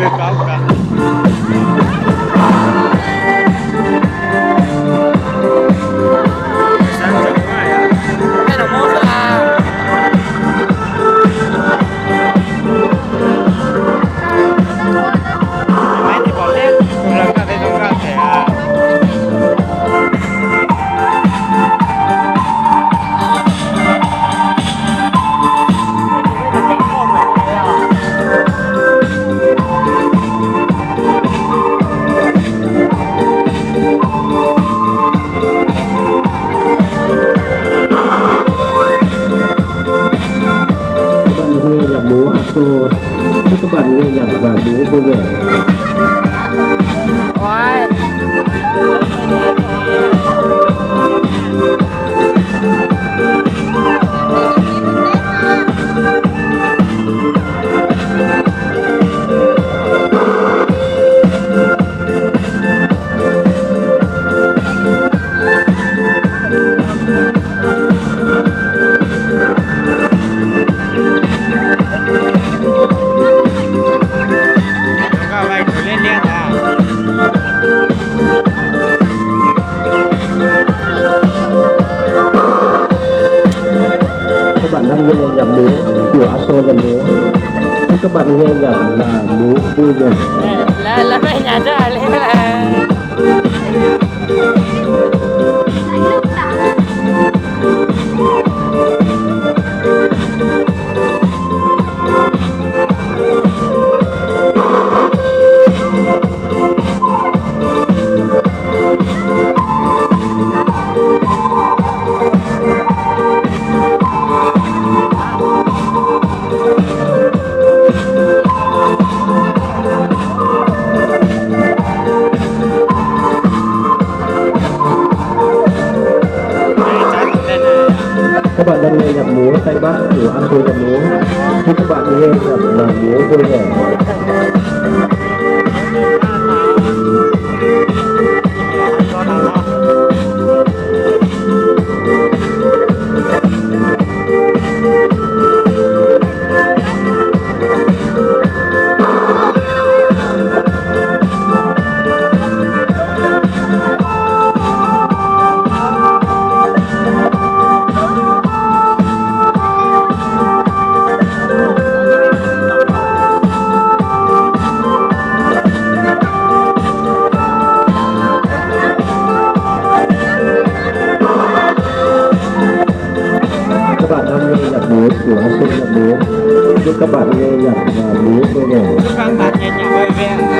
Các bạn nghe nhạc múa Art Show, chúc các bạn nghe nhạc và múa vui vẻ. Các bạn đang nghe nhạc múa của Aso nhạc múa. Chúc các bạn nghe nhạc và múa vui vẻ. Lawv, lawv pheej nyas rau li. Các bạn đang nghe nhạc múa Tây Bắc của An Khôi nhạc múa. Chúc các bạn nghe nhạc và múa vui vẻ. Các bạn đang nghe nhạc múa của An Khôi nhạc múa. Chúc các bạn nghe nhạc và múa vui vẻ.